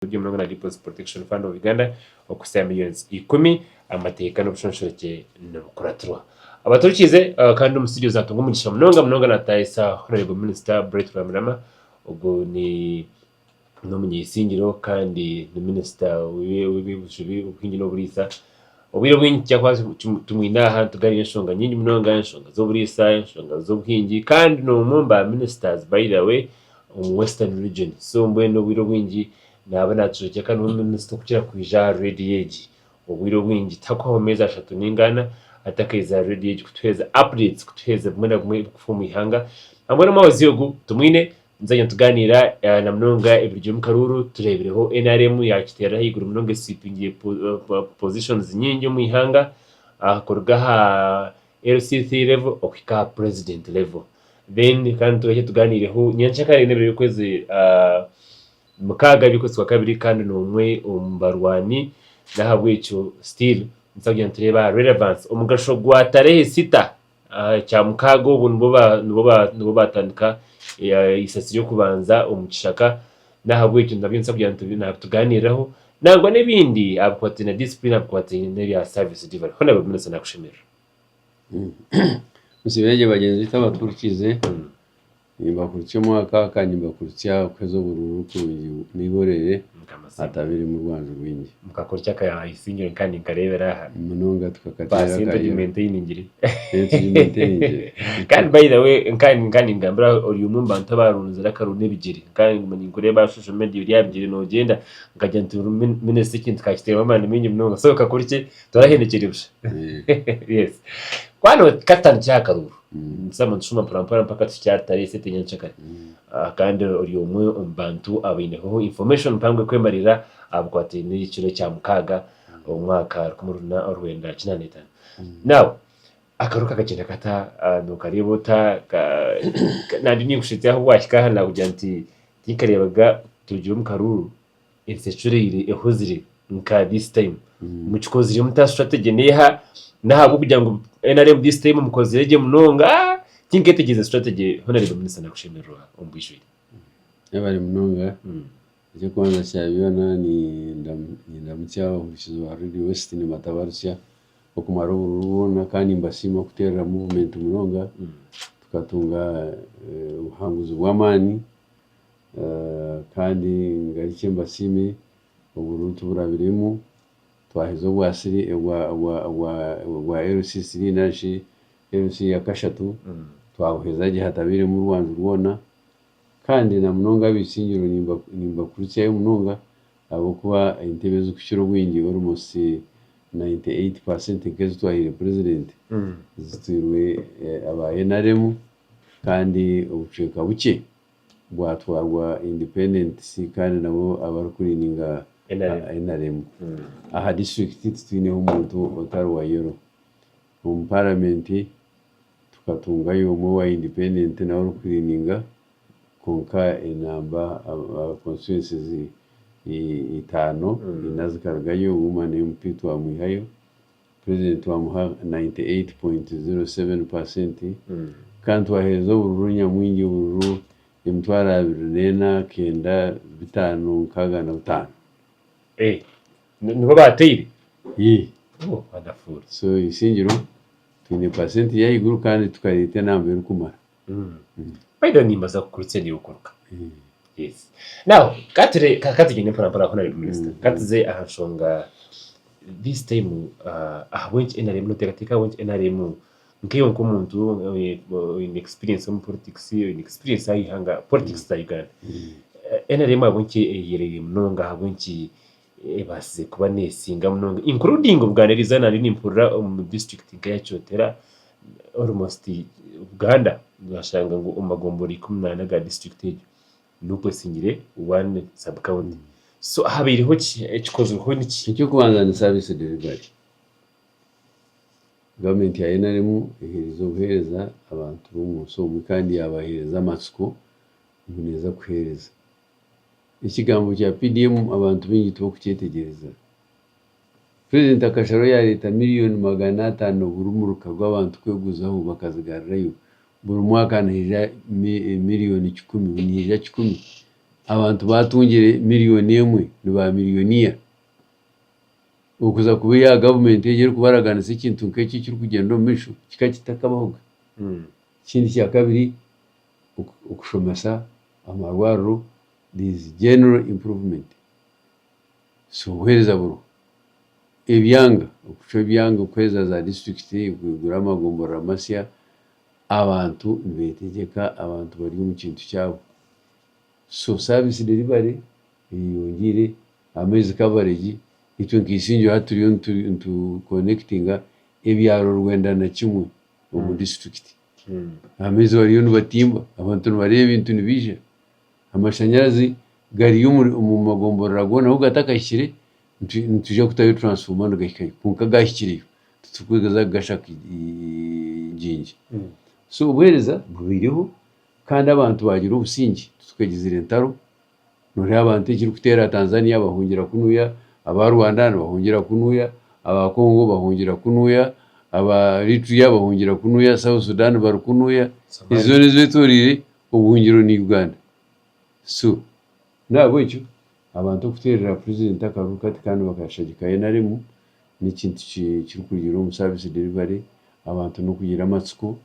Buri munonga na Deposit Protection Fund of Uganda okuhitsya millions ikumi. Amateeka n'obushonshorekye nibikuratirwa. Abaturikiize kandi omu studio zatunga omugisha munonga munonga natahisa Honourable Minister Bright Rwamirama ogu ni n'omunyeisingiro kandi ni minisita w'eby'obujubi, obuhingi n'oburiisa. Obwire obwingi tujya kuba tumwine aha nitugaaniira enshonga nyingi munonga, enshonga z'oburiisa, enshonga z'obuhingi kandi n'omwe omu ba ministers by the way omu Western region. So mbwenu obwire obwingi naaba naatushwekye kandi niwe minisita orikukira kwija aha reediyo egi. Obwire obwingi tihakuhwaho meezi ashatu nainga ana atakaija aha reediyo egi kutuheereza updates, kutuheereza bimwe na bimwe ebirikufa omu ihanga. Mbwenu omwabazyo ogu tumwine nituza nitugaaniira na munonga ebirugire omu karuuru, tureebireho NRM yaakiteerera ahaiguru munonga eswipingire positions nyingi omu ihanga kuruga aha LC3 level okuhika aha president level. Then kandi tugaruke tugaaniireho nyencakare n'ebiro by'okwezi mukaaga by'okwezi kwa kabiri kandi n'omwe omu barwani n'ahabw'ekyo still nituza kugira nitureeba aha relevance omugasho gwa tarehe sita Kyamukaaga obu nibwo baatandika eisasi ry'okubanza omu kishaka, n'ahabw'ekyo nabyo nituza kugira ngu tugaaniireho nangwa n'ebindi aha bikwatiraine na disipurine, aha bikwatiraine n'ebya service delivery. Honourable Minister nakushemererwa. Musiime gye bagyenzi baitu abatuhurikiize, Nimbakurutsya omwaka kandi nimbakurutsya okuheza obururu kurungi n'eihorere hatabiremu rwanju rwingi. Mukakurutsya aka isingiro kandi nkareebera aha. Munonga tukakateera Paasi akayira. tugimaintainingire. Eh, tugimaintainingire. Kandi by the way kandi kandi ningambira ori omwe omu bantu abarunzire akaruru n'ebigyere. Kandi nguma ninkureeba aha social media ori aha bigyere noogyenda nkagira nti minisita ekintu kakiteeramu amaani maingi munonga. So kakurukye torahendekyere busha. Yes. Kwano katutandikire aha karuru. Nituza nitushuma mpora mpora mpaka tuhikye ahari tarehe sente nyenkyakare. Kandi ori omwe omu bantu abaineho information mpango ekwemariira aha bikwatiraine n'ekiro kya mukaaga omwaka 1985. Now, akaruru kakagyenda kata? Nokareeba ota? Nandi ninkushetsya ahu wahika aha nakugira nti tinkareebaga turugire omu karuru ensi ecureire ehuzire nka this time. Mukikozire muta strategy neha? Nahabw'okugira ngu NRM this time mukozire gye munonga tinketegyereza strategy Honourable Minister nakushemererwa omu bwijwire. Yebare munonga. Eky'okubanza kya byona nindamutsya abahurikizi ba Radio West nimbatabarutsya okumara obururu bwona kandi nimbasiima kuteerera movement munonga tukatunga obuhanguzi bw'amaani. Kandi ngarukye mbasiime obururu tuburabiremu twaheza obwa obwa LC three nari shi LC ya kashatu twabuheza gye hatabairemu rwanju rwona kandi na munonga ab'eisingiro nimbakuritsyayo munonga ahabw'okuba entebe ezirikukira obwingi almost 98% nk'ezi twahaire purezidenti zitwirwe aba NRM kandi obucweka bukye bwatwarwa independents kandi nabo abarikurininga NRM. Aha disiturikiti titwineho omuntu otari wa yellow. Omu paramenti tukatungayo omwe owa independent nawe orikurininga kwonka enamba constituencies itaano ina zikarugayo woman MP twamwihayo. Purezidenti twamuha 98.07 percent kandi twaheereza obururu nyamwingi obururu 24,565. Eh, nibo baateire? Ii. Oh, wonderful. So Isingiro twine pasenti y'ahaiguru kandi tukareeta enamba erikumara. By the way nimbaasa kukurutsya niiwe okuruka. Yes. Now, kature katugyende mpora mpora Honourable Minister. Katuze aha nshonga this time ahabw'enki NRM noteekateeka ahabw'enki NRM nkaiwe nk'omuntu oine experience omu politics, oine experience aha ihanga politics za Uganda. NRM ahabw'enki eyereire munonga ahabw'enki ebaasize kuba neesinga munonga including Buganda eriizooba nanye nimpurira omu district nka eya Kyotera almost Buganda washanga ngu omu magombora 14 aga district egyo Nup esingire one sub county so habaireho ki ekikozirweho niki? Eky'okubanza ni service delivery. Gavumenti ya NRM eheerize obuheereza abantu b'omu nsi omwe kandi yaabaheereza amatsiko ngu neeza kuheereza. Ekigambo kya PDM abantu baingi tibarikukyetegyereza. Purezidenti akasharaho yaareeta miriyoni 500 buri muruka gw'abantu kweguzaho bakazigarurayo. Buri mwaka nihaija miriyoni kikumi, nihaija kikumi. Abantu baatungire miriyoni emwe ni baamiriyoniya. Okuza kuba eya gavumenti egi erikubaraganisa ekintu nk'eki ekirikugyenda omu maisho kikaba kitakabahoga. Ekindi kya kabiri, okushomesa amarwariro there is general improvement. So obuheereza buriho. Ebyanga, okucwa ebyanga okuheereza za disiturikiti, kwigura amagomborora masya, abantu nibeetegyeka, abantu bari omu kintu kyabo. So service delivery eyeyongyeire, amaizi coverage, itwe nka Isingiro hati turiyo nitu connectinga ebyaro 91 omu disiturikiti. Amaizi bariyo nibatimba, abantu nibareeba ebintu nibiija, amashanyarazi gariyo omu magomborora goona ahu gatakahikire nitwija kutayo transformer nigahikayo kwonka gahikireyo titurikuza kugashaka Jinja. So obuheereza bubaireho kandi abantu baagira obusingye titukagizire ntaro, nooreeba abantu ekirikuteera Tanzania bahungira kunuya, aba Rwanda nibahungira kunuya, aba Congo bahungira kunuya, aba Eritrea bahungira kunuya, South Sudan bari kunuya, ezo zoona ezetoreire obuhungiro ni Uganda. So n'ahabw'ekyo abantu okuteerera president akaruru kati kandi bakashagika NRM n'ekintu kirikurugiirira omu service delivery, abantu n'okugira amatsiko,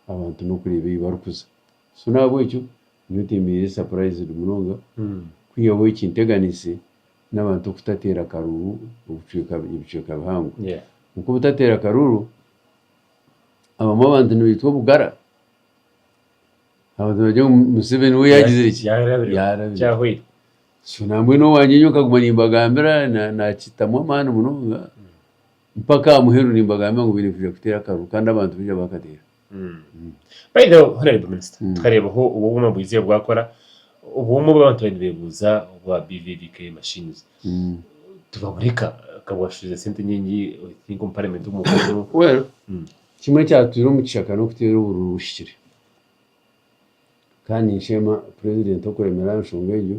abantu n'okureeba ei barikuza. So n'ahabw'ekyo nyowe timbaire surprised munonga kwihaho ekinteganise n'abantu okutateera karuru obucweka ebicweka bihango. Nk'obutateera karuru, abamwe abantu nibaitwa obugara, abantu nibagira ngu Museveni we yaagizire ki? Yaarabire. Kyahweire. So nambwenu owangye nyowe nkaguma nimbagambira naakitamu amaani munonga mpaka aha muheru nimbagambira ngu baine kwija kuteera akaruru kandi abantu baija bakateera. By the way, Honourable Minister, tukareebaho obu obwoma bwizire bwakora, obwoma obu abantu baabaire nibeebuuza obwa BVVK machines, tibabureka akabwashuuza esente nyingi I think omu parliament omu Well, kimwe ekyatwire omu kishaka n'okuteera obururu buhikire. Kandi ninsheema Purezidenti okuremera aha nshonga egyo,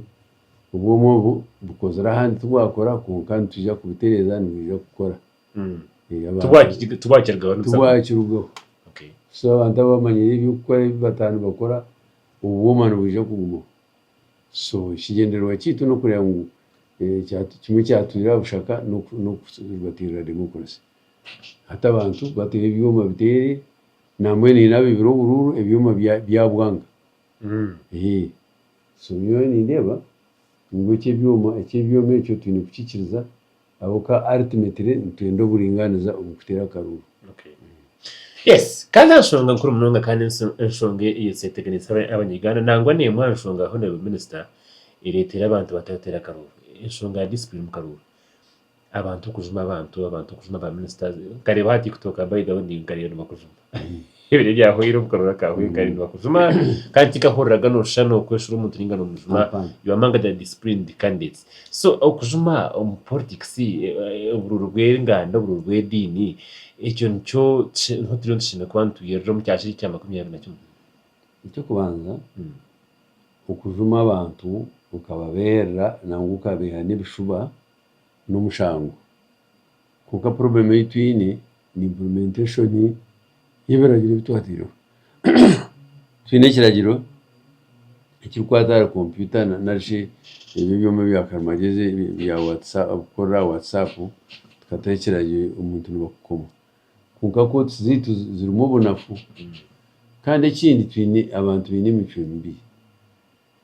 obwoma obu bukozire ahandi tibwakora kwonka nitwija kubutereeza nibwija kukora. Tibwakirugaho. So abantu abamanyire eby'okukora ebi bataaha nibakora, obwoma nibwija kugumaho. So ekigyendererwa kyaitu n'okureeba ngu kimwe ekyatwire aha bushaka n'okubatirira demokurasi. Hati abantu bateire ebyoma biteere, nambwenu haine abaibire oburuuru ebyoma byabwanga. So nyowe nindeeba ngu eky'ebyoma eky'ebyoma ekyo twine kukikiriza ahabw'okuba ultimately nitwenda oburingaaniza omu kuteera akaruuru. Yes, kandi aha nshonga nkuru munonga kandi enshonga eyeteganisa abanya-Uganda nangwa n'emwe aha nshonga Honourable Minister ereteire abantu batateera akaruuru, enshonga ya discipline omu karuuru. Abantu okujuma abantu, abantu okujuma ba ministers, nkareeba aha TikTok by the way nkareeba nibakujuma. Ebiro ebyahweire omu karuuru akahweire nkareeba nibakujuma kandi tinkahuriraga nooshusha nookweshura omuntu ninga noomujuma, Hapana. you are among the disciplined candidates. So okujuma omu politics, oburuuru bw'enganda, oburuuru bw'ediini, ekyo nikyo niho turiyo nitushemereire kuba nitwirira omu kyasha ekya 21. Eky'okubanza, okujuma abantu okababeerera nangwa okabaiha n'ebishuba n'omushango. Kwonka problem ei twine ni implementation y'ebiragiro ebi twataireho. Twine ekiragiro ekirikukwata ahari kompyuta nari shi ebi ebyoma ebya karimagyezi ebya WhatsApp kukorera aha WhatsApp tukataho ekiragiro omuntu nibakukoma. Kwonka kooti zaitu zirimu obunafu kandi ekindi twine abantu baine emicwe mibi.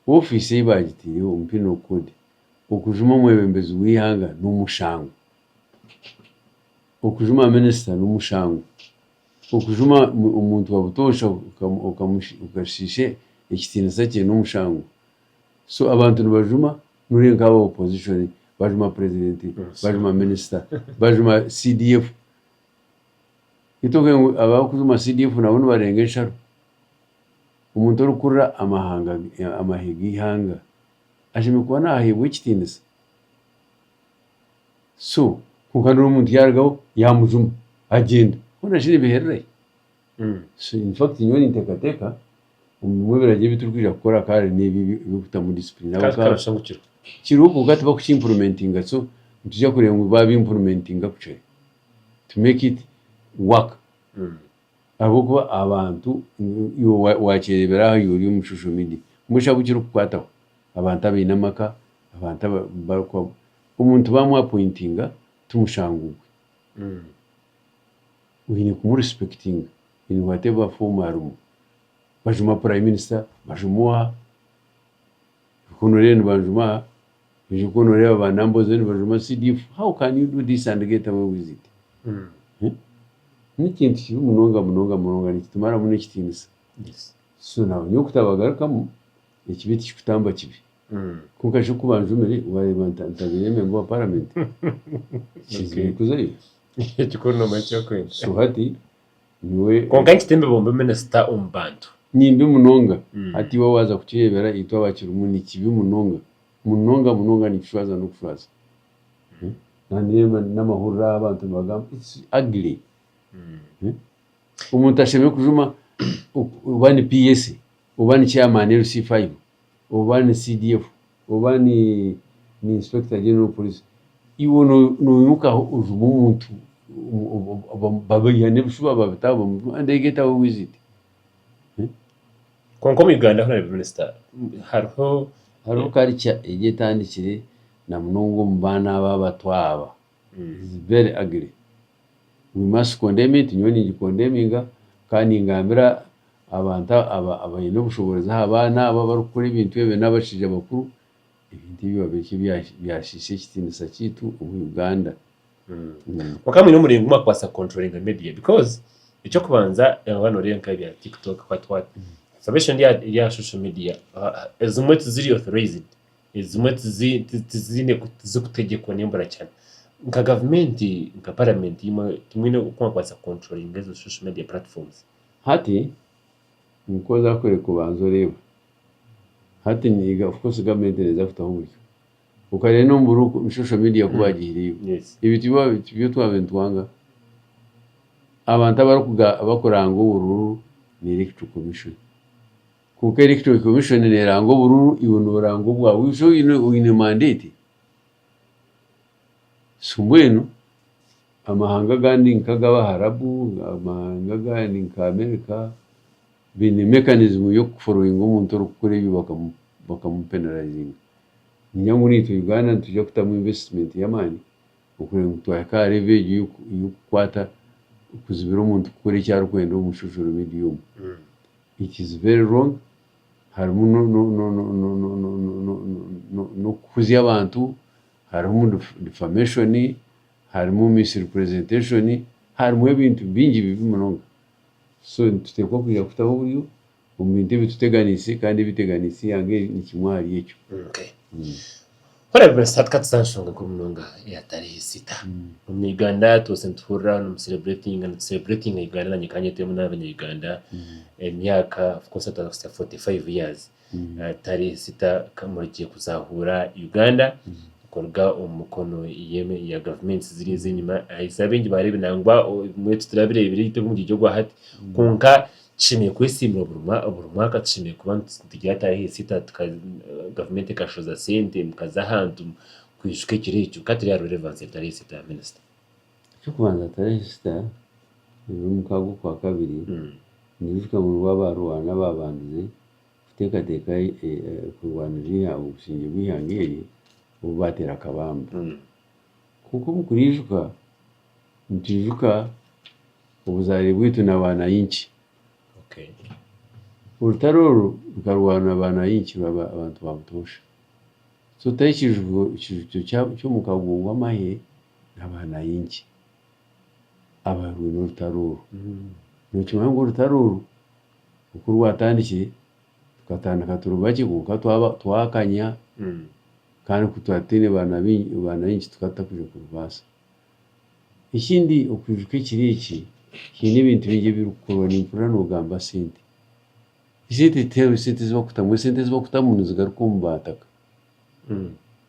Ofiisi ei baagitaireho omu Penal Code okujuma omwebembezi w'eihanga n'omushango, okujuma minisita n'omushango, okujuma omuntu wa butoosha okashiisha ekitiinisa kye n'omushango. So abantu nibajuma noreeba nk'aba opposition bajuma purezidenti, bajuma minisita, bajuma CDF. Itwe ngu abarikujuma CDF nabo nibarenga ensharo. Omuntu orikukurira amahe g'eihanga ashemereire kuba naaheebwa ekitiinisa. So kwonka n'obu omuntu yaarugaho yaamujuma agyenda, hoona shi nibiherera hi? So in fact nyowe ninteekateeka omu bimwe ebiragiro ebi turikwija kukora kare n'ebi eby'okutamu discipline ahabw'okuba kiriho kwonka tibakuki implementinga so nitwija kureeba ngu baabi implementinga kukira to make it work. Ahabw'okuba abantu iwe waakyereebera aha ori omu social media, mbwenu shi abu kirikukwataho? Abantu abaine amaka, abantu abarikuba, omuntu baamu apointinga timushango gwe. Oine kumu respectinga in whatever form arimu. Bajuma Prime Minister, bajuma oha, ku noreeba nibanjuma aha, oija ku noreeba ba Namboze nibajuma CDF, how can you do this and get away with it? N'ekintu kibi munonga munonga munonga nikitumaramu n'ekitiinisa. So naaba nyowe kutabagarukamu, ekibi tikikutamba kibi. Kwonka shi ku banjumire wareeba ntabaire member wa parliament, kizibire kuzayo. Ekikuru noomanya eki orikwenda. So hati nyowe. Kwonka nikitemba bombi minisita omu bantu. Nimbi munonga. Hati iwe waaza kukireebera itwe abakirimu ni kibi munonga. Munonga munonga nikishwaza n'okushwaza. Naandeeba n'amahurire aha abantu nibagamba it's ugly. Omuntu ashemereire kujuma oba ni PS, oba ni chairman LC5, oba ni CDF, oba ni inspector general of police, iwe noimuka aho ojuma omuntu babaiha n'ebishuba babita aho bamujuma and they get away with it. Kwonka omu Uganda Honourable Minister hariho. Hariho culture egi etandikire na munonga omu baana aba abato aba, it's very ugly. We must condemn it, nyowe ningi condemninga kandi ningambira abantu abaine obushoboorozi aha baana abo abarikukora ebintu ebyo n'abashaija bakuru, ebintu ebyo babirekye byashiisha ekitiinisa kyaitu omu Uganda. Kwonka mwine omuringo ogu mwakubaasa ku controllinga media because eky'okubanza waaba nooreeba nk'ebya TikTok what what, information eri aha social media ezimwe tiziri authorized, ezimwe tiziine tizikutegyekwa n'embura kyana. Nka gavumenti nka paramenti imwe timwine oku mwakubaasa ku controllinga ezo social media platforms? Hati nikwo oza kureka obanze oreebe. Hati of course gavumenti neeza kutaho oburyo. Okareeba n'omu buri social media ku baagihireyo. Ebyo tibyo twabaire nitwanga. Abantu abarikuranga obururu ni Electoral Commission. Kwonka Electoral Commission neeranga obururu iwe nooranga obwawe. So oine mandate. So mbwenu amahanga agandi nk'ag'Abaharabu, amahanga agandi nka America, baine mechanism y'okuforowinga omuntu orikukora ebyo bakamupenarayizinga. Niinyega ngu naitwe Uganda nitwija kutamu investment y'amaani okureba ngu twahika aha level egyo y'okukwata kuzibira omuntu kukora eki arikwenda omu social media omu. It is very wrong, harimu n'okuhuzya abantu, harimu defamation, harimu misrepresentation, harimu ebintu bingi bibi munonga. So nituteekwa kwija kutaho oburyo omu bintu ebi tuteganiise kandi ebiteganiise eihanga eri ni kimwe ahari ekyo. Honourable Minister tukatuza aha nshonga nkuru munonga eya tarehe sita. Omu Uganda twose nituhurira nimu celebratinga nitu celebratinga Uganda nanye kanyetemu n'abanya Uganda emyaka of course twaza kuhitsya 45 years. Tarehe sita murigiye kuzahuura Uganda kuruga omu mikono ya gavumenti ziriya ez'enyima. Abaingi baareebire nangwa obumwe titurabireebire itwe ab'omuri ogwa hati kwonka Tushemereire kwesiimira buri mwaka tushemereire kuba nitugira tarehe sita gavumenti ekashohoza sente mukaza ahantu kwijuka ekiro ekyo ka turi aha relevance ya tarehe sita minisita. Eky'okubanza tarehe sita ez'omukaaga okwakabiri niijuka ngu nibwo abarwana baabandize kuteekateeka kurwanirira obusingye bw'eihanga eri obu baateera akabamba. Kwonka omu kuriijuka nitwijuka obuzaare bwaitu na baanayinki. Orutaro oru rukarwanwa baanayinki abantu ba butoosha. So tihariho ekiijukyo ky'omukago gw'amahe na baanayinki abaarwine orutaro oru. Nookimanya ngu orutaro oru oku rwatandikire tukatandika turi bakye kwonka twakanya kandi ku twaba tutaine baanayinki tukaba tutakwija kurubaasa. Ekindi okwijuka ekiro eki, haine ebintu bingi ebirikukorwa nimpurira nogamba sente. Esente tihariho esente ezi barikutamu, esente ezi barikutamu nizigaruka omu bataka.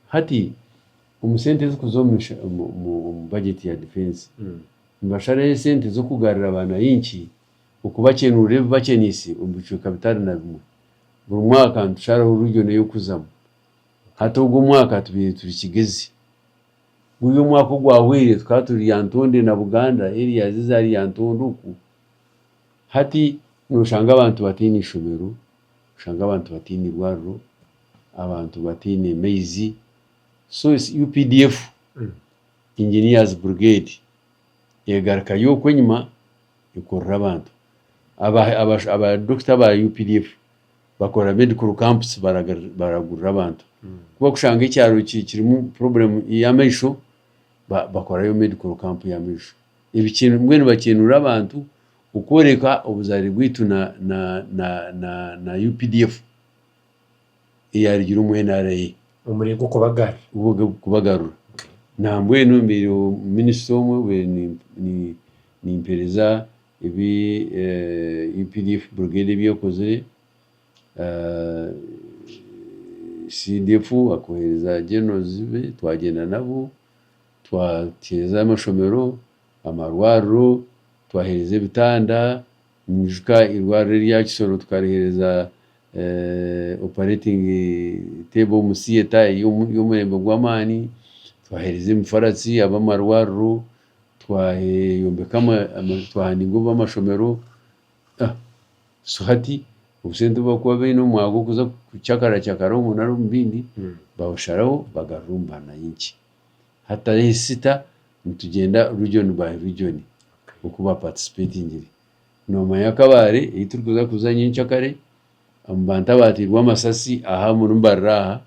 Hati omu sente ezirikuza omu budget ya defence, nibasharayo esente z'okugarura banayinki okubakyenurira ebi bakyeniise omu bicweka bitari na bimwe. Buri mwaka nitusharaho region ey'okuzamu. Hati ogu omwaka tubaire turi Kigezi. Guri omwaka ogwahweire tukaba turi Lyantonde na Buganda areas eza Lyantonde okwo. Hati noshanga abantu bataine ishomero, oshanga abantu bataine irwariro, abantu bataine maizi so UPDF Engineers Brigade egarukayo okwo enyima ekorera abantu. Aba doctor ba UPDF bakora medical camps baragurira abantu. Ku bakushanga ekyaro kirimu problem y'amaisho bakorayo medical camp y'amaisho. Ebi mbwenu bakyenura abantu okworeka obuzaare bwaitu na UPDF eyarugire omu NRA. Omuringo gw'okubagarura. Kubagarura. Nambwenu mbaire minisita omwe mbaire nimpereza ebi UPDF brigade ebi ekozire, CDF akohereza generals be twagyenda nabo, twateeza amashomero, amarwariro, twaheereza ebitanda, Ninyijuka eirwariro erya Kisoro tukariheereza operating table omu theatre ey'omurembe gw'amaani, twaheereza emifaratsi ab'amarwariro, twayombeka twahandinga obu amashomero, so hati obusente obu barikuba baine omu mwanya gw'okuza kucakarakyakara omu nari omu bindi, babusharaho bagarura omu bananchi. Hatariho esita nitugyenda region by region oku ba participatingire. Noomanya Kabale ei turikuza kuza nyenkyakare, omu bantu abaateirwe amasasi aha omuri Mbarara aha,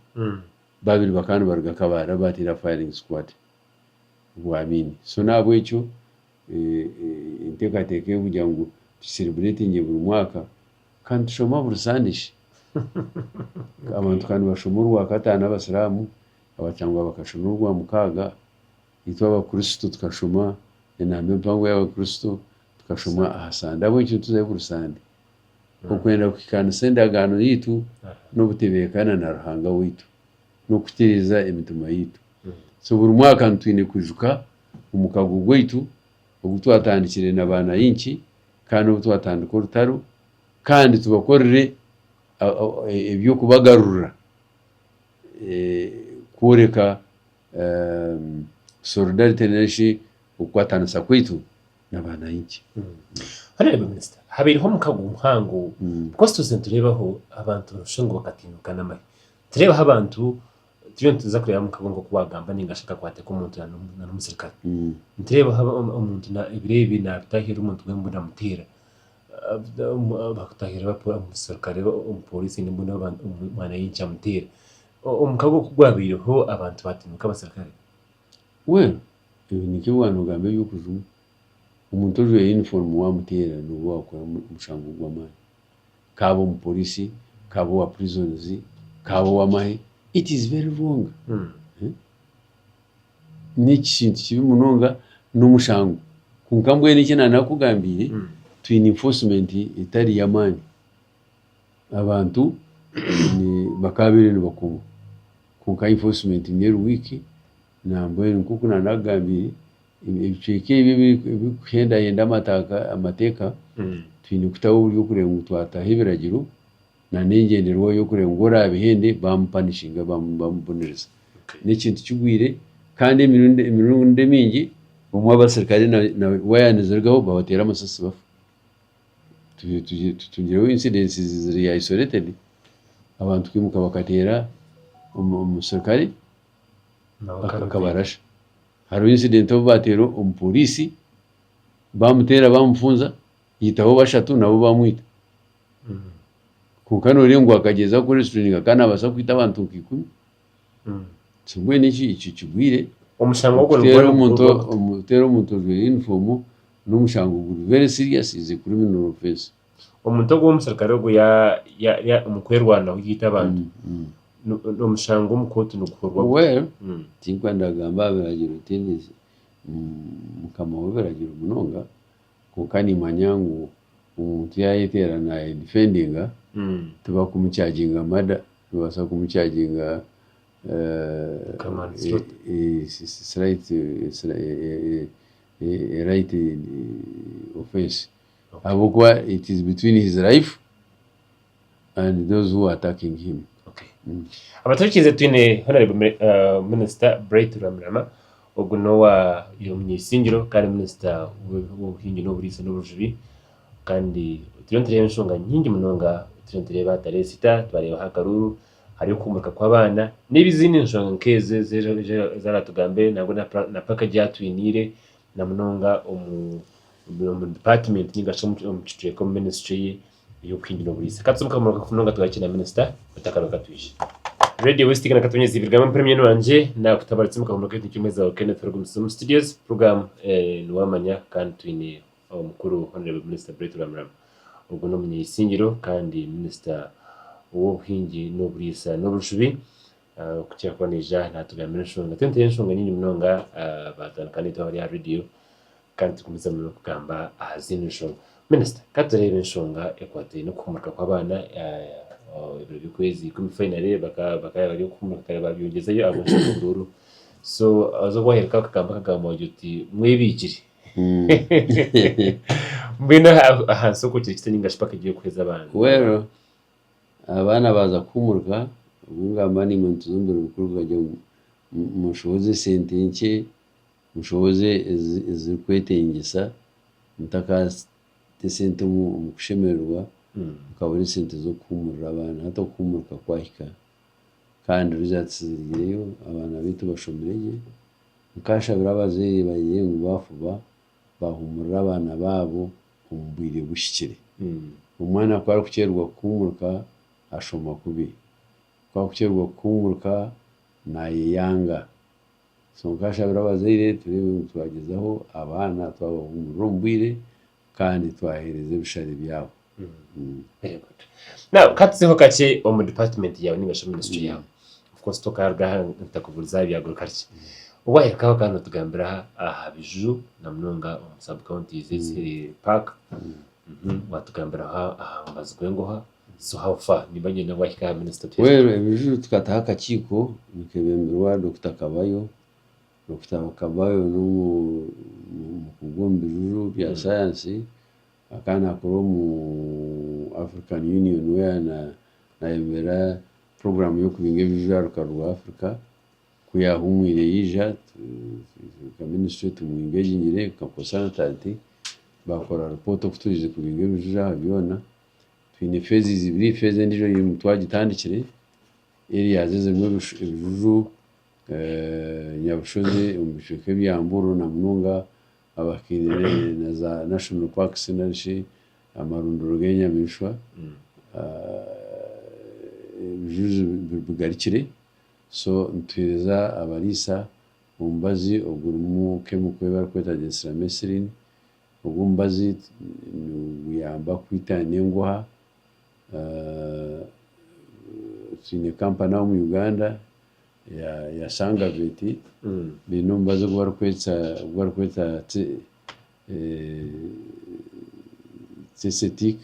babiri bakaba nibaruga Kabale abu baateire aha firing squad obwa Amiini. So n'ahabw'ekyo enteekateeka ey'okugira ngu tu celebratinge buri mwaka, ka nitushoma buri Sunday shi? Abantu ka nibashoma orwakataano abasiraamu, abakyangwa bakashoma orwamukaaga. Itwe Abakristo tukashoma enamba empango y'Abakristo tukashoma aha Sande. Ahabw'enki nituzayo buri Sande? Okwenda kuhikaanisa endagaano yaitu n'obutebeekana na Ruhanga waitu n'okutereeza emitima yaitu. So buri mwaka nitwine kwijuka omukago gwaitu ogu twatandikire na baanayinki kandi obu twatandika orutaro kandi tubakorere eby'okubagarura kworeka Solidarity nari shi okukwatanisa kwaitu na bananchi. Honourable Minister, habaireho omukago muhango because tuze nitureebaho abantu nooshusha ngu bakatiinuka n'amahe. Nitureebaho abantu turiyo nituza kureeba omukago nk'oku waagamba nainga shi akakwate k'omuntu na n'omusirikare. Nitureebaho omuntu ebiro ebi naabitahirira omuntu w'embwa namuteera, bakutahirira omusirikare, omupooriisi n'embwa omwana amuteera. Omukago ku gwabaireho abantu baatiinuka abasirikare. Well, ebyo nikyo waaba nogamba eby'okujuma. Omuntu ojwaire uniform waamuteera nooba waakora omushango gw'amaani. Kaabe omupoliisi, kaabe owa prisons, kaabe ow'amahe, it is very wrong. N'ekintu kibi munonga n'omushango. Kwonka mbwenu eki naanakugambiire, twine enforcement etari y'amaani. Abantu bakaabaire nibakomwa kwonka enforcement niyo eri weak nambwenu nk'oku naanakugambiire ebicweka ebi ebirikuhendahenda amateeka twine kutaho oburyo kureeba ngu twataho ebiragiro n'engyenderwaho y'okureeba ngu oraabihende baamupanishinga baamubonereza. N'ekintu kigwire kandi emirundi emingi obumwe abasirikare waaya nizirugaho babateera amasasi bafa. Tutungireho incidences ziri isolated, abantu kwimuka bakateera omusirikare akabarasha. Hariho incident obu baateera omupoliisi, baamuteera baamufunza, haitaho bashatu nabo baamwita. Kwonka nooreeba ngu akagyezaho ku restraininga akaba naabaasa kwita abantu nka ikumi. So mbwenu ekyo kigwire. Omushango ogwo niguba Okuteera omuntu ojwaire yunifoomu n'omushango guri very serious is a criminal offence. Omuntu ogwo omusirikare ogwo omu kwerwanaho yaita abantu, omushango omu kooti niguhurwa guta? Well, tinkwenda kugamba aha biragiro tindi mukama w'ebiragiro munonga, kwonka nimanya ngu omuntu yaayeteera naayedifendinga tibakumucharginga murder, nibabaasa kumucharginga a right offence ahabw'okuba it is between his life and those who are attacking him. Abaturikirize twine Honorable Minister Bright Rwamirama ogu n'owa Omuny'isingiro kandi Minisita w'obuhingi n'oburiisa n'obujubi kandi turiyo nitureeba enshonga nyingi munonga turiyo nitureeba tarehe sita twareebaho akaruuru. Hariyo okuhumurika kw'abaana n'ezindi nshonga nk'ezo ezi aratugambire nangwa na package ei atwiniire na munonga omu department ninga shi omu kicweka omu ministry ye ey'obuhingi n'oburiisa. Ka tuze omu kamurogo munonga tugarukye na minisita otakagaruka twije. Radio West na Katonyezi Ibigambo mpere munywani wangye nakutabaritse omu kamurogo kaitu nikyomwezi wawe Kenneth Rugumisiriza omu studios program niwamanya kandi twine omukuru Honourable Minister Bright Rwamirama. Ogu n'omunyaisingiro kandi minisita w'obuhingi n'oburiisa n'obujubi okukira kuba naija natugambira enshonga. Twine enshonga nyingi munonga batandika naitwe abari aha rediyo kandi tugumizamu n'okugamba aha zindi nshonga. Minisita ka tureebe enshonga ekwataine n'okuhumurika kw'abaana ebiro by'okwezi ikumi finally bakaba bari okuhumurika kare babyongyezayo ahabw'enshonga y'oburuuru. So haza obu waheruka okagamba akagambo wagira oti mwebiikire. Mbwenu ahansi okwo kiri kita ninga shi package y'okuheeza abaana? Well, abaana baaza kuhumurika, obu ngamba naimwe nituza omu biro bikuru kugira ngu mushohoze esente nkye, mushohoze ezirikwetengyesa, mutakaata esente omu kushemererwa mukabura esente z'okuhuumurira abaana. Hati okuhuumurika kwahika kandi results zirigireyo, abaana baitu bashomire gye. Nkashabira abazaire bagire ngu baafuba baahuumurira abaana baabo omu bwire buhikire. Omwana ku arikukyererwa kuhuumurika ashoma kubi, ku arikukyererwa kuhuumurika naayeyanga. So nkashabira abazaire tureebe ngu twagyezaho abaana twabahuumurira omu bwire kandi twaheereza ebishare byabo. Very good. Now katuzeho kakye omu department yaawe ninga shi omu ministry yaawe. Of course tokaruga aha ntakuburize aha bya agriculture. Waahikaho kandi notugambira aha biju na munonga omu sub counties eziri park. Watugambiraho aha mubazi gw'engoha. So how far? Nimba niinyenda ngu wahika aha minister tuheeze. Well ebiju tukataho akakiiko nikebemberwa Dokita Kabayo. Dokita Kabayo n'omukugu omu bijuju bya sayansi. Akaba nakora omu African Union we nayebembera puroguraamu y'okubinga ebiju aha rukaru rwa Africa. Ku yaahumwire yaija nka minisitule tumwingegingire nka konsalutanti baakora ripooti oku twije kubinga ebiju aha byona. Twine phases ibiri, phase endiijo twagitandikire, areas ezirimu ebijuju Nyabushozi omu bicweka ebya Mburu na munonga abakaire na za national parks nari shi amarundiro g'enyamaishwa ebijuju bigarukire so nituheereza abariisa omubazi ogurimu chemical ei barikweta Gensiramesirini ogwo omubazi niguyamba kwita n'enguha twine kampani aha omu Uganda ya Sangaveti baine omubazi ogu barikwetsa ogu barikweta Tsesetic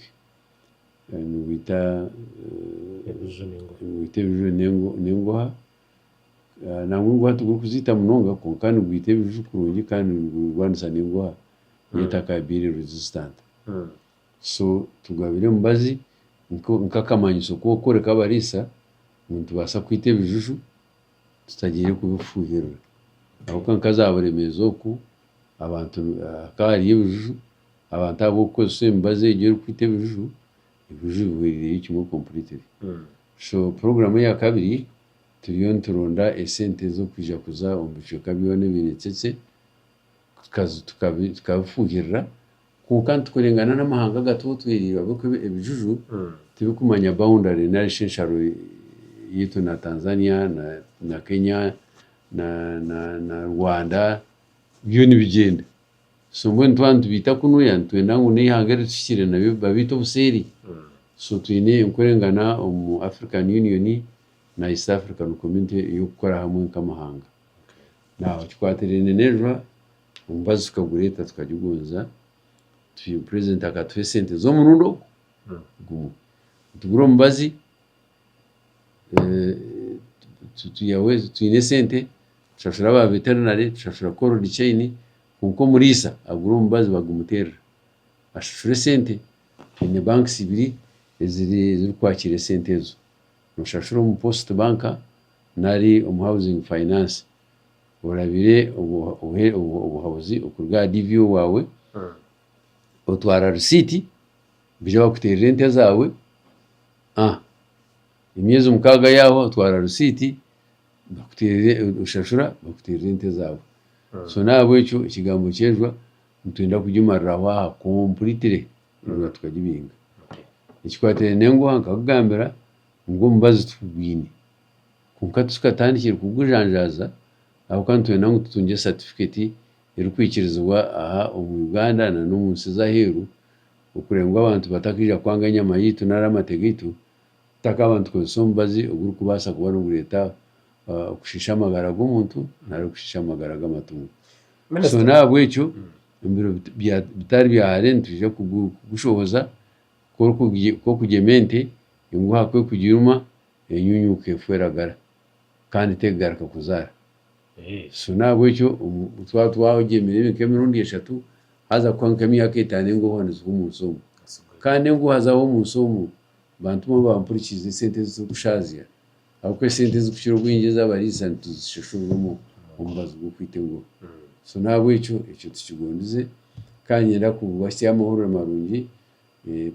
nigwita nigwita ebiju n'enguha. Nangwa enguha tigurikuziita munonga kwonka nigwita ebiju kurungi kandi nigurwanisa n'enguha yo etakabaire resistant. So tugabire omubazi nk'akamanyiso k'okworeka abariisa ngu nitubaasa kwita ebijuju tutagiire kubifuuhirira. Ahabw'okuba nka za Buremeezi oku abantu hakaba hariyo ebijuju, abantu ahabw'okukozesa emibazi egyo erikwita ebijuju, ebijuju bihweriireyo kimwe completely. So puroguraamu eya kabiri turiyo nituronda esente z'okwija kuza omu bicweka byona ebiine tsetse tukabifuuhirira Kwonka nitukorengana n'amahanga agatwotweriirwe ahabw'okuba ebijuju tibikumanya boundary nari shi ensharo yaitu na Tanzania na Kenya na Rwanda byo nibigyenda. So mbwenu twaba nitubiita kunuya nitwenda ngu n'eihanga erituhikire nabyo babiite obuseeri. So twine enkorengana omu African Union na East African Community ey'okukora hamwe nk'amahanga. Now ekikwatiraine n'enjura Omubazi tukagureeta tukagigonza, purezidenti akatuha esente z'omurundi ogu gumwe. Nitugura omubazi, twine esente, tushashura aba veterinary, tushashura cold chain, kwonka omuriisa agura omubazi bagumuteerera, ashashura esente. Twine banks ibiri ezirikwakiira esente ezo, noshashura omu post bank nari omu housing finance. Orabire obuhabuzi okuruga aha DVO waawe, otwara risiiti, baija bakuteerera ente zaawe. Emyezi mukaaga yaahwa otwara risiiti bakuteerere oshashura bakuteerera ente zaawe. So n'ahabw'ekyo ekigambo ky'enjwa nitwenda kugimariraho aha completely enjwa tukagibinga. Ekikwatiraine n'enguha nkakugambira ngu omubazi tukugwine kwonka tukatandikire kugujanjaaza ahabw'okuba nitwenda ngu tutungye certificate erikwikirizibwa aha omu Uganda na n'omu nsi ez'aheeru okureba ngu abantu batakaija kwanga enyama yaitu nari amate gaitu tutakaaba nitukozesa omubazi ogurikubaasa kuba nigureeta okushiisha amagara g'omuntu nari okushiisha amagara g'amatungo. So n'ahabw'ekyo omu biro bitari bya hare nitwija kugushohoza ku orikugyema ente enguha ku erikugiruma enyunyuka efa eragara kandi terikugaruka kuzaara. So n'ahabw'ekyo twaba twagyemire nk'emirundi eshatu haza kuhika nk'emyaka etaano enguha nizihwa omu nsi omu. Kandi enguha zaahwa omu nsi omu, bantu mwe abampurikiize esente ezi turikushaazya ahabw'okuba esente ezirikukira obwingi ez'abariisa nituzishashurira omu omubazi gw'okwita enguha. So n'ahabw'ekyo ekyo tukigondize kandi niinyenda kubahitsya amahurire marungi,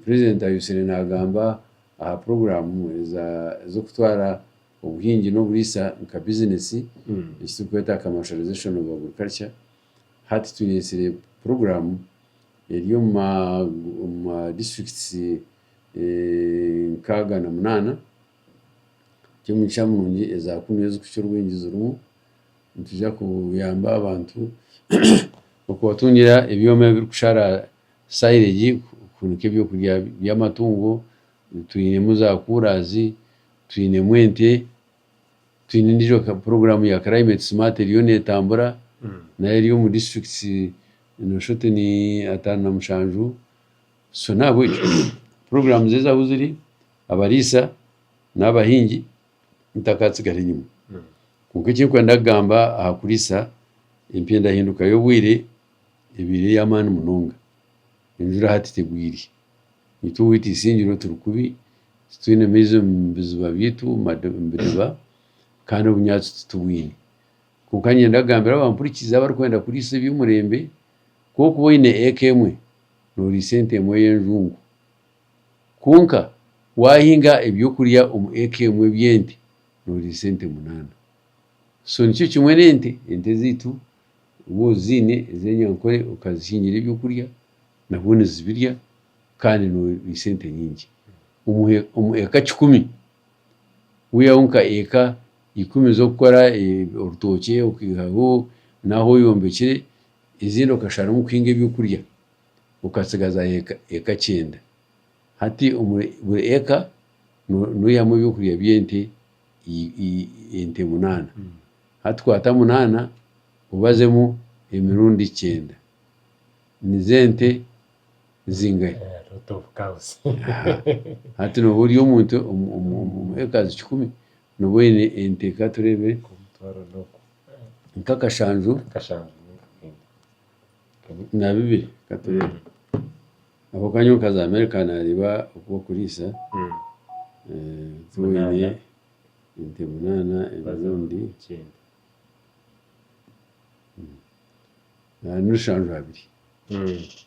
Purezidenti ayotsire naagamba aha puroguraamu ez'okutwara obuhingi n'oburiisa nka bizinesi eki turikweta commercialization of agriculture. Hati tureetsire puroguraamu eri omu ma disiturikiti 68, eky'omugisha murungi eza kunu ezirikukira obwingi zirimu. Nitwija kuyamba abantu okubatungira ebyoma ebirikushara silage kuhunika ebyokurya by'amatungo, twinemu za coolers, twinemu ente, twine endiijo puroguraamu ya climate smart eriyo neetambura nayo eri omu disiturikiti nooshusha oti ni 57. So nahabwekyo puroguraamu ezi ahu ziri abariisa n'abahingi mutakatsigara enyima. Kwonka eki ndikwenda kugamba aha kuriisa empindahinduka y'obwire ebaire ey'amaani munonga. Enjura hati tegwire. Itwe owaitu Isingiro turi kubi, titwine maizi omu biziba byaitu omu bidiba kandi obunyaatsi titubwine. Kwonka niinyenda kugambira abampurikiize abarikwenda kuriisa eby'omurembe, ku orikuba oine eka emwe, nooriisa ente emwe y'enjungu. Kwonka waahinga ebyokurya omu eka emwe eby'ente, nooriisa ente munaana. So nikyo kimwe n'ente, ente ezaitu waaba oziine ez'enyankore okazihingira ebyokurya, nabwo nizibirya kandi noriisa ente nyingi. Omu eka kikumi, wihaho nka eka ikumi z'okukora orutookye okaihaho n'ahu oyombekire, ezindi okasharamu kuhinga ebyokurya okatsigaza eka kyenda. Hati buri eka noihamu ebyokurya by'ente ente munaana. Hati kwata munaana obazemu emirundi kyenda. Nizo ente zingahi? Hati nooba ori omuntu omu ekazi kikumi, nooba oine ente katureebe nk'akashanju na bibiri katureebe. Ahabw'okuba nyowe nkaza America naareeba oku barikuriisa, oine ente munaana emirundi. Ni rushanju abiri.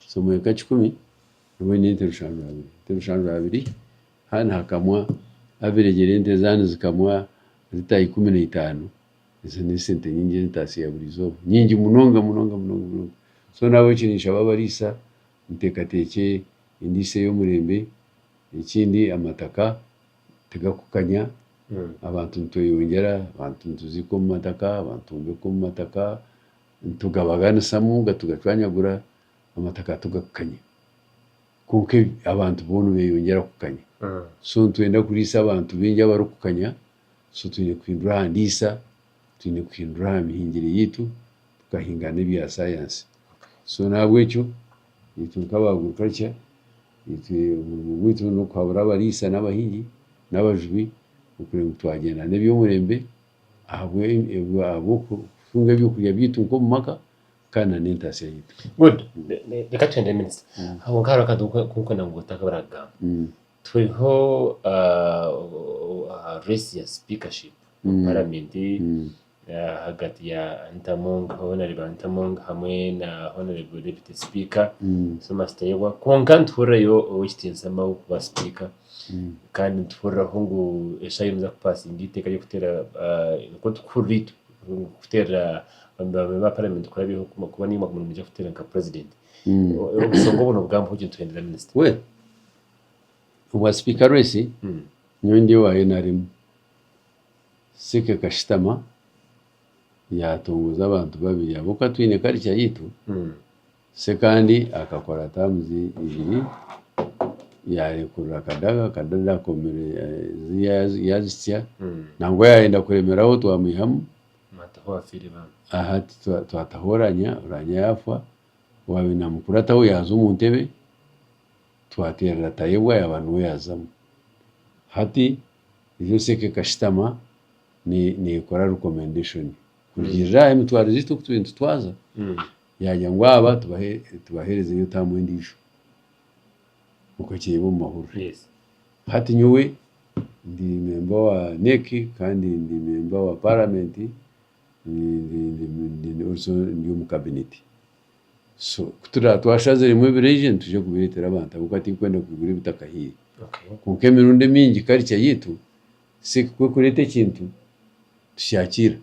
So omu eka kikumi noba oine ente rushanju abiri. Ente rushanju abiri haaba nihakamwa average ente zaaba nizikamwa lita 15, ezo n'esente nyingi ez'entaasya ya buri izooba. Nyingi munonga munonga munonga munonga. So nahabwekyo ninshaba abariisa muteekateekye endiisa ey'omurembe, ekindi amataka tigakukanya, abantu nitweyongyera, abantu nituziika omu mataka, abantu nitwombeka omu mataka, Nitugabaganisamu tugacwanyagura amataka tugakanya. Kwonka abantu boona nibeyongyera kukanya. So nitwenda kuriisa abantu baingi abarikukanya, so twine kuhindura aha ndiisa, twine kuhindura aha mihingire yaitu, tukahinga n'ebya sayansi. So n'ahabw'ekyo itwe nk'aba agriculture, itwe omurimo gwaitu n'okuhabura abariisa n'abahingi n'abajubi okureba ngu twagyenda n'eby'omurembe. Ahabw'okutunga ebyokurya byaitu nk'omu maka kandi na n'entaasya yaitu. Good. Reka tugyende minisita. Kwonka hariho akantu aku ndikwenda ngu otakaba orakagamba. Turiho aha race ya speakership omu paramenti. Ahagati ya Anita Among, Honarebo Anita Among hamwe na Honarebo Deputy Speaker Thomas Tayebwa kwonka nituhurirayo Ow'ekitiinisa Mao kuba Sipiika kandi nituhuriraho ngu eshaaha egi nimuza kupasinga eiteeka ry'okuteera nikwo turikuhurira itwe kuteerera ba memba ba paramenti kurabyaho kuba naimwe nimwija kuteera nka purezidenti. Obushonga obu nobugamba gye nituhendera minisita. Well, obwa sipiika race nyowe ndi owa NRM. Seke akashutama yaatongoza abantu babiri ahabw'okuba twine culture yaitu, Ssekandi akakora terms ibiri yaarekurira Kadaga, Kadaga akomire yaazitsya nangwa yaayenda kuremeraho twamwihamu, hati twataho Oulanyah, Oulanyah yaafa, owaabaire naamukurataho yaaza omu ntebe, twateerera Tayebwa yaaba niwe yaazamu. Hati Reero Seke ekashutama neekora recommendation kurugiirira aha emitwarize yaitu oku tubaire nitutwaza, yaagira ngu aba tubaheerezeyo taamu endiijo. Okakireeba omu mahurire. Hati nyowe ndi memba wa NEC kandi ndi memba wa parliament, also ndi omu cabinet. So ku turaabe twashaziremu ebiraije nitwija kubireetera abantu ahabw'okuba tinkwenda kwigura ebitakahiire. Kwonka emirundi emingi culture yaitu ku erikureeta ekintu tukyakiira.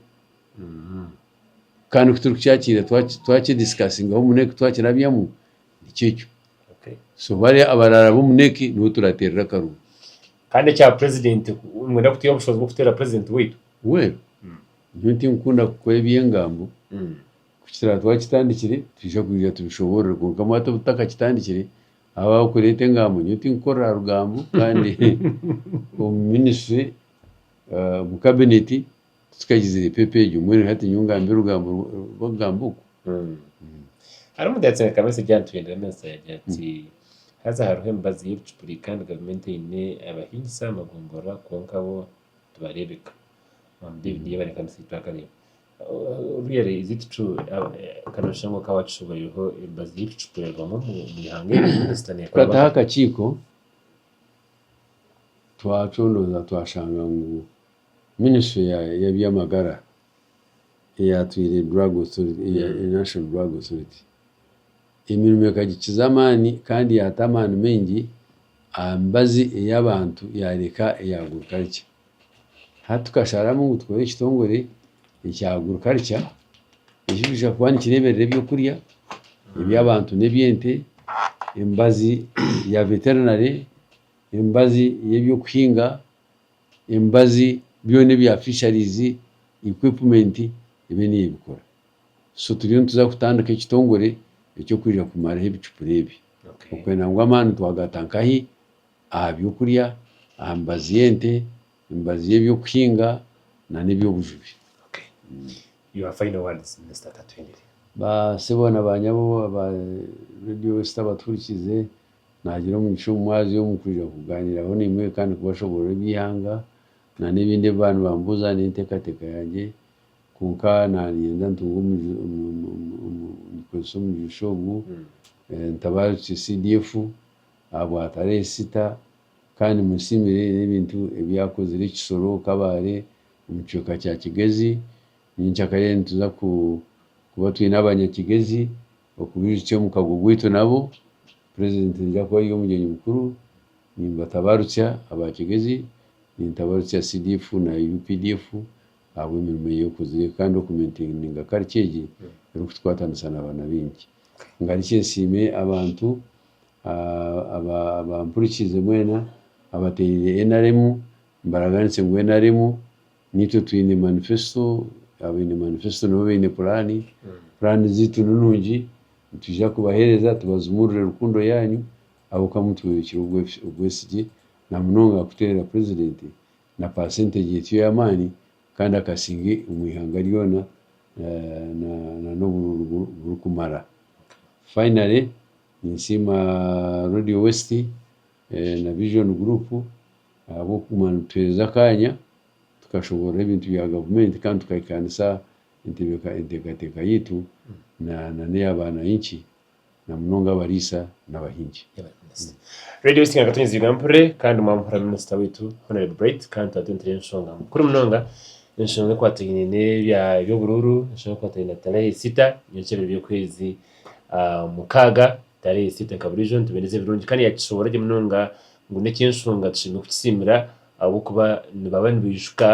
Kandi ku turikukyakiira twakidisikasingaho omu NEC twakirabyamu nikyo ekyo. So bariya abarara b'omu NEC nibo turateerera akaruru. Kandi ekya purezidenti nimwenda kutwiha obushobozi bw'okuteera purezidenti waitu? Well, nyowe tinkukunda kukora eby'engambo. Ku kiraabe twakitandikire, twija kwija tubishoboorore kwonka hati obu tutakakitandikire, abo abarikureeta engambo nyowe tinkukorera aha rugambo kandi omu minisitule, omu kabineti titukagizire pepa egyo mbwenu hati nyowe ngambe orugambo rw'okugamba oku? Hariho omuntu yaatsindika mesegi aha nituhindura minisita yaagira ati haza hariho emibazi y'ebicupuri kandi gavumenti eine abahingisa amagomborora kwonka bo tibareebeka. David yebare kabisa twakareeba. Really is it true kare noshusha ngu okaba wakishoboreireho emibazi y'ebicupuri erwamu omu ihanga eri minisita nekora Tukataho akakiiko twacondooza twashanga ngu minisitule y'eby'amagara eyatwire drug authority, National Drug Authority emirimo ekagikiza amaani kandi yaata amaani maingi aha mibazi ey'abantu yareka eya agriculture. Hati tukasharamu ngu tukore ekitongore ekya agriculture ekirikwija kuba nikireeberera ebyokurya eby'abantu n'eby'ente, emibazi ya veterinary, emibazi y'ebyokuhinga, emibazi byona ebya fisheries, equipment ebyo niyo ebikora. So turiyo nituza kutandika ekitongore eky'okwija kumaraho ebicupuri ebi. Okwenda ngu amaani twagata nkahi? aha by'okurya, aha mibazi y'ente, emibazi y'eby'okuhinga na n'eby'obujubi. Your final words Minisita Katwendere. Ba sebo na ba nyabo aba Radio West abatuhurikiize, naagira omugisha omu mwazyo omu kwija kugaaniiraho naimwe kandi kubashoboorora eby'eihanga na n'ebindi ebi baanibambuuza n'enteekateeka yangye. Kwonka naanyenda ntunge nkozese omugisha ogu ntabaarukye CDF ahabwa Tarehe Sita kandi musiimire n'ebintu ebi akozire Kisoro, Kabale omu kicweka kya Kigezi. Nyenkyakare nituza kuba twine abanyakigezi okubaijutsya omukago gwaitu nabo. Purezidenti naija kuba ari omugyenyi mukuru. Nimbatabarutsya aba Kigezi, nintabarutsya CDF na UPDF ahabw'emirimo ei okozire kandi okumainteyininga culture egi erikutukwatanisa n'abaana baingi. Ngarukye nsiime abantu Abampurikiize mwena abateereire NRM, mbaraganise ngu NRM naitwe twine manifesto, abaine manifesto nibo baine puraani, puraani zaitu ni nungi, nitwija kubaheereza tubazimurire rukundo yaanyu ahabw'okuba mutworekire obwesigye na munonga kuteerera purezidenti na percentage etyo ey'amaani kandi akasinga omu ihanga ryona na n'oburuuru burikumara. Finally, Ninsiima Radio West na Vision Group ahabw'okuguma nitutuheereza akaanya tukashoboorora ebintu bya gavumenti kandi tukahikaanisa enteekateeka yaitu n'eya baananchi na munonga abariisa n'abahingi. Radio West nga Mpurire kandi mwamuhurira minisita waitu Honourable Bright kandi twatwentera enshonga nkuru munonga. Enshonga ekwataine n'eby'oburuuru, enshonga ekwataine na tarehe sita nyenkyebiro by'okwezi mukaaga tarehe sita nka buriijo nitubendeza ebirungi kandi yakishoboorora gye munonga ngu n'eky'enshonga tushemereire kukisiimira ahabw'okuba nibaba nibaijuka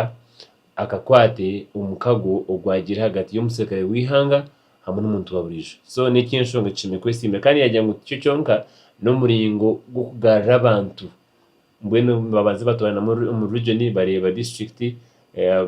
akakwate omukago ogwagiire ahagati y'omuserukare w'eihanga hamwe n'omuntu wa buriijo. So n'eky'enshonga tushemereire kwesiimira kandi yagira ngu tikyo kyonka n'omuringo gw'okugarura abantu Mbwenu nibabanza batwarana omu region bareeba district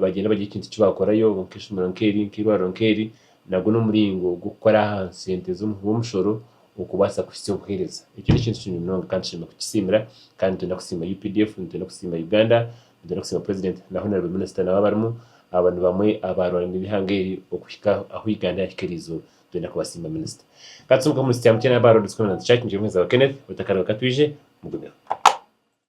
bagyenda bagira ekintu eki bakorayo nk'eishomero nk'eri nk'eirwariro nk'eri nagwo n'omuringo gw'okukora aha sente z'omuhi w'omushoro okubaasa kuhitsya obuheereza. Ekyo n'ekintu kirungi munonga kandi tushemereire kukisiimira kandi nitwenda kusiima UPDF, nitwenda kusiima Uganda, nitwenda kusiima President na Honourable Minister nabo abarimu, aba ni bamwe abaarwaniriire eihanga eri okuhika ahu Uganda yahika eriizooba. Nitwenda kubasiima Minisita. Ka tushomoke omu Mukye na Aba Lord's Covenant Church, nitwe Muheereza wa Kenneth, otakariba katwije, mugumeho.